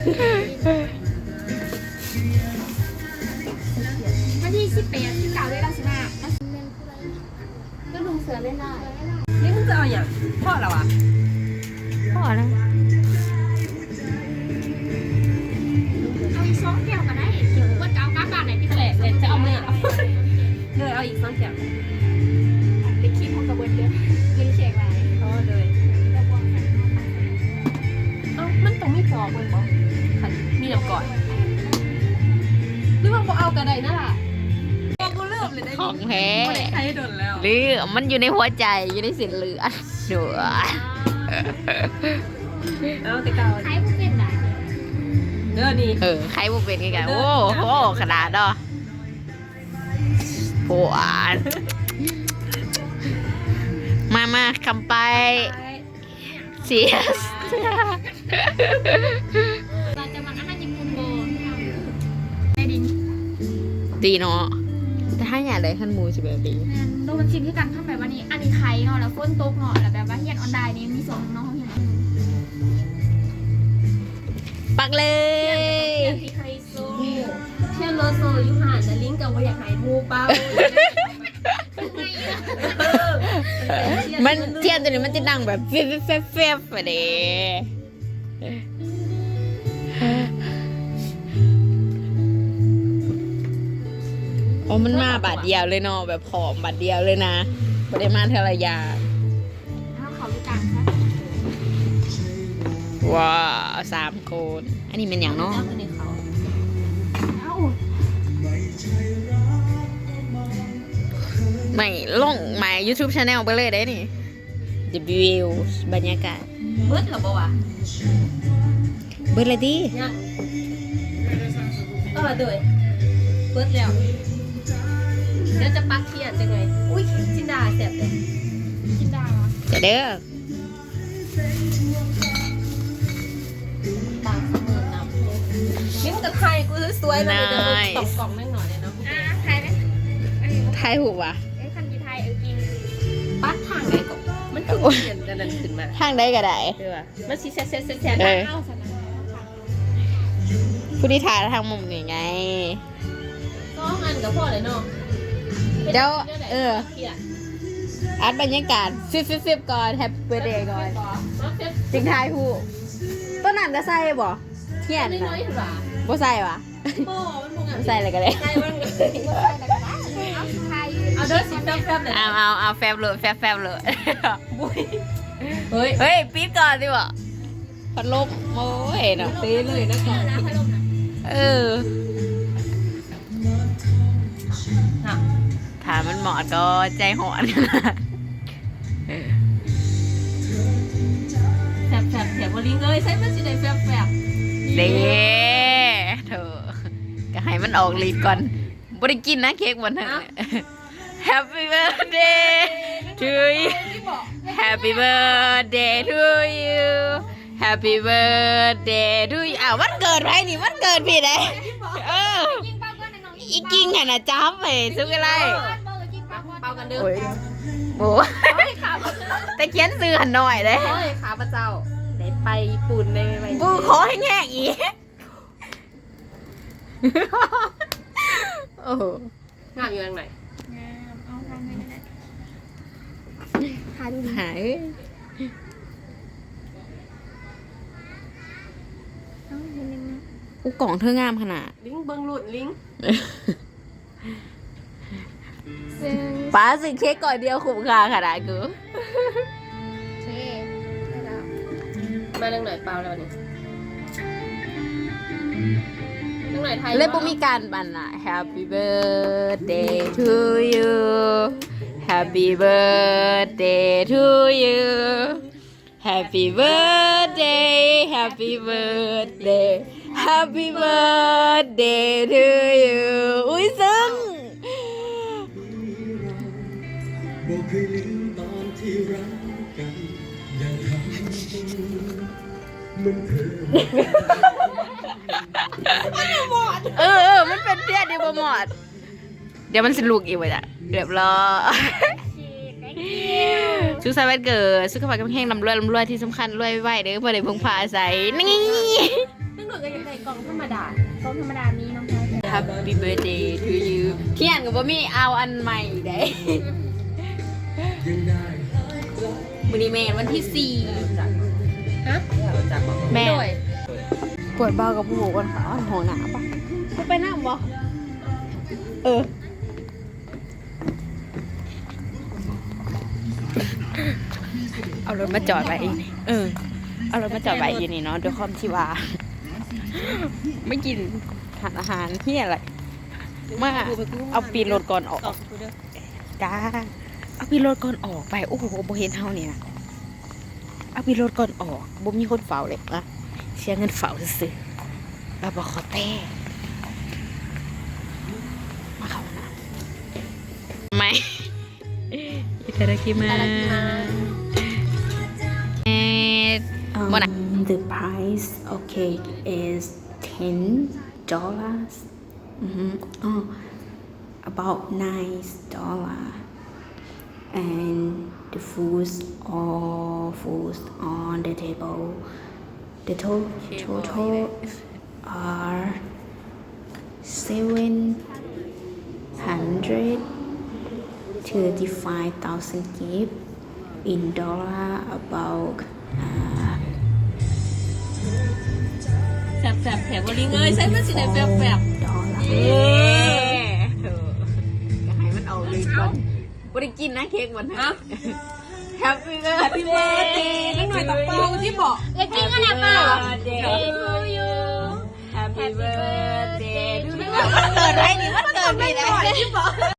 ວັນທີສິບແປດ ສິບເກົ້າ ເດ້ ລາວຊິມາ ລາວຊິ ກໍລຸງເສືອເວລາ. ນີ້ມຶງຈະເອົາຫຍັງ? ພໍລະຫວາ? ພໍລະ. ເອົາອີກສອງແກ້ວກໍໄດ້ ເບິດກໍເອົາກັບບ້ານໄດ້ຕິ. ແຫຼະ ແຫຼະ ຈະເອົາເມືອ. ໂດຍ ເອົາອີກສອງແກ້ວ. ໄປຄິດເຮົາກໍເບິດເດີ້ ເງິນແຂກຫຼາຍ. ອໍ ໂດຍ. ເອົ້າ ມັນຕ້ອງມີປອກມັນບໍ່? ຄັນມີນ້ຳກ້ອຍ ຫຼືວ່າບໍ່ເອົາກໍໄດ້ນະລະ? ບໍ່ເລີ່ມເລີຍເດ້ ຂອງແທ້ ບໍ່ໄດ້ໄຄດົນແລ້ວ ຫຼືມັນຢູ່ໃນຫົວໃຈ ຢູ່ໃນເສັ້ນເລືອດ. ໂດຍ ເອົາແຕ່ເກົ່າ ໄຄບໍ່ເປັນໄດ໋ເດີນີ້. ເອີ ໄຄບໍ່ເປັນຄືກັນ. ໂອ້ໂຫ ຂະໜາດເນາະ. ໂອ້ ມາ ມາ ຄຳໄປ. Cheers. ເຈົ້າຈະມັກອາຫານຍີ່ປຸ່ນບໍ່? ໄດ້ດີ ດີເນາະ ແຕ່ຫາຍາກເດ້ ຄັນໝູຊິແບບນີ້. ແມ່ນ ໂດນຊິຄືກັນ ຄັນແບບວ່ານີ້ ອັນນີ້ໄຄເນາະ ແລ້ວຝົນຕົກເນາະ ແລ້ວແບບວ່າຮຽນອອນລາຍນີ້ ມີຊ່ວງໜຶ່ງເນາະ ເຮົາຮຽນ ປັກເລີຍ. ຮຽນທີ່ໄຮໂຊ ຮຽນໂລໂຊຢູ່ຫັ້ນ ແຕ່ລິງກໍບໍ່ຢາກໃຫ້ໝູ່ເປົ່າ. ມັນ ທຽນຕົວນີ້ມັນຈະດັງແບບແຟບໆໆ ແບບນີ້. ໂອ້ ມັນມາບາດດຽວເລີຍເນາະ ແບບພ້ອມບາດດຽວເລີຍນະ ບໍ່ໄດ້ມາເທື່ອລະຢ່າງ. ເອົາເຂົ້າຢູ່ກາງຊະ. ວ້າວ ສາມຄົນ. ອັນນີ້ແມ່ນຫຍັງເນາະ? ເອົາ ໄໝ້ ລົງ My YouTube Channel ໄປເລີຍເດ້ນີ້. ເບິ່ງວິວ ບັນຍາກາດ. ເບິດແລ້ວບໍ່ວະ? ເບິດແລ້ວຕິ? ຍັງ. ເອີ ໂດຍ ເບິດແລ້ວ. ດຽວຈະປັກຂຽນຈັກໜ່ອຍ. ອຸ້ຍ ຈິນດາແຊບເດ້. ຈິນດາຫວາ? ຈະເດີ. ຕາສະເໝີນຳ. ນີ້ມັນກໍຖ່າຍກູສວຍໆ ມານີ້ເດີ. ຕ້ອງກ້ອງໜ້ອຍໆເນາະ. ອ່າ ຖ່າຍໄດ້. ອັນນີ້ ຖ່າຍຮູບຫວາ? ເອີ ຄັນຊິຖ່າຍ ເອີ ກິນ. ປັກທາງໃດກໍ ມັນຄື ໂອ້ຍ ຂຽນອັນນັ້ນຂຶ້ນມາ ທາງໃດກໍໄດ້ ຄືວ່າ ມັນຊິແຊະໆໆໆ. ເອີ ເອົາຊັ້ນນະ. ຜູ້ທີ່ຖ່າຍທາງມຸມນີ້ໄງ ສອງອັນກໍພໍແລ້ວເນາະ. ເຈົ້າ ເອີ ອັດບັນຍາກາດ ຟິບໆໆ ກ່ອນ Happy Birthday ກ່ອນ ຈຶ່ງຖ່າຍຮູບ. ຕົວນັ້ນກໍໃສ່ບໍ່? ຮຽນນະ ບໍ່ໃສ່ຫວາ? ບໍ່ ມັນບໍ່ງາມ. ໃສ່ແລ້ວກໍໄດ້ ໃສ່ມັນກໍໄດ້ ເອົາເດີ ຊິແຟບໆເລີຍ. ເອົາ ເອົາ ເອົາ ແຟບໂລດ ແຟບໆໂລດ. ເຮີ້ຍ ເຮີ້ຍ ປິດກ່ອນຕິບໍ? ພັດລົມ ໂອ້ຍເນາະ ເຕະເລີຍນະ ເອີ ຖ້າມັນມອດກໍໃຈຮ້ອນ. ແຟບໆ ແທ້ບໍ່ລິງເອີຍ ໃສ່ມັນຊິໄດ້ແຟບໆ ເດ້ ໂທ້ ກໍໃຫ້ມັນອອກລິດກ່ອນ. ບໍ່ໄດ້ກິນນະເຄ້ກວັນເກີດ. Happy birthday to you. Happy birthday to you. Happy birthday to you. ອ້າວ ວັນເກີດໃຜນີ້? ວັນເກີດພີ່ເດ້. ເອີ ອີ່ກິ່ງຫັ້ນນະ ຈັບໄວ້ສຸກໄລ. ເປົ່າກັນເດີ. ໂອ້ຍ ໂອ້ຍ ແຕ່ຂຽນຊື່ຫັ້ນໜ້ອຍເດ້. ໂອ້ຍ ຂ້າພະເຈົ້າໄດ້ໄປຍີ່ປຸ່ນໃນໄວໆ ປູ ຂໍແຮງໆອີກ. ໂອ້ໂຫ ງາມຢູ່ທາງໃດ? ງາມ ເອົາທາງໃດກໍໄດ້ ຫາ ຫາເອີຍ. ເອົ້າ ເຫັນຍັງ ອຸ້ຍ ກ້ອງເທີງາມຂະໜາດ. ລິງ ເບິ່ງໂລດລິງ. ປ້າ ຊື້ເຄ້ກກ້ອນດຽວຄຸ້ມຄ່າຂະໜາດກູ. ໂອເຄ ໄດ້ແລ້ວ. ມາ ນາງໜ້ອຍເປົ່າແລ້ວນີ້ ນາງໜ້ອຍໄທ ເລີຍບໍ່ມີການບັນນະ. Happy birthday to you. Happy birthday to you. Happy birthday, happy birthday, happy birthday to you. ອຸ້ຍ ເຊິ່ງ ບໍ່ເຄີຍລືມຕອນທີ່ຮັກກັນ ຍັງທຳຕົວເໝືອນເຄີຍ. ມັນບໍ່ໝອດ. ເອີ ເອີ ມັນເປັນພຽນທີ່ບໍ່ໝອດ. ດຽວມັນຊິລຸກອີກວ່າຈະ ຮຽບຮ້ອຍ. ສຸກສັນວັນເກີດ ສຸຂະພາບແຂງແຮງ ລ່ຳລວຍ ລ່ຳລວຍ ທີ່ສຳຄັນລວຍໄວໆເດີ ເພື່ອໄດ້ເພິ່ງພາອາໄສ ນີ້. ໜ້ອຍກໍຢາກໄດ້ກ່ອງທຳມະດາ ກ່ອງທຳມະດາມີນຳ. Happy birthday to you ທຽນກໍບໍ່ມີ ເອົາອັນໃໝ່ໄດ້. ມື້ນີ້ແມ່ນວັນທີສີ່ ຮະ ແມ່ນ ໂດຍ ກວດເບົາກັບຜູ້ຄົນເຂົາຫ້ອງນ້ຳປະ ບໍ່ໄປນຳບໍ່? ເອີ ເອົາລົດມາຈອດໄວ້ ເອີ ເອົາລົດມາຈອດໄວ້ຢູ່ນີ້ເນາະ ດ້ວຍຄວາມທີ່ວ່າມາກິນຮ້ານອາຫານເຮຍແຫຼະ ມາເອົາປີ້ລົດກ່ອນອອກ ຈ້າ ເອົາປີ້ລົດກ່ອນອອກໄປ ໂອ້ໂຫ ບໍ່ເຫັນເຮົານີ້ນະ ເອົາປີ້ລົດກ່ອນອອກ ບໍ່ມີຄົນເຝົ້າເລີຍນະ ເສຍເງິນເຝົ້າຊື່ໆ ລາວບໍ່ຂໍແຕ້ ມາເຂົ້າຫ້ອງນ້ຳໃໝ່ いただきます。いただきます。 Um, the price of cake is ten dollars. Mm-hmm. Oh, about nine dollar. And the foods, all foods on the table. The to-, total are seven hundred thirty-five thousand ກີບ in dollar about, uh, ແຊບໆ ແທ້ບໍ່ລິງເອີຍ ໃສ່ມັນຊິໄດ້ແຊບໆ dollar. ເອີ ກໍໃຫ້ມັນອອກລິດກ່ອນ ບໍ່ໄດ້ກິນນະເຄ້ກມັນ Happy birthday ເດັກນ້ອຍຕາເປົ່າຕິເບາະ ຢາກກິນຂະໜາດເປົ່າ Happy birthday to you. Happy birthday to you. ເກີດໄວ້ນີ້ ມັນເກີດໄວ້ແລ້ວ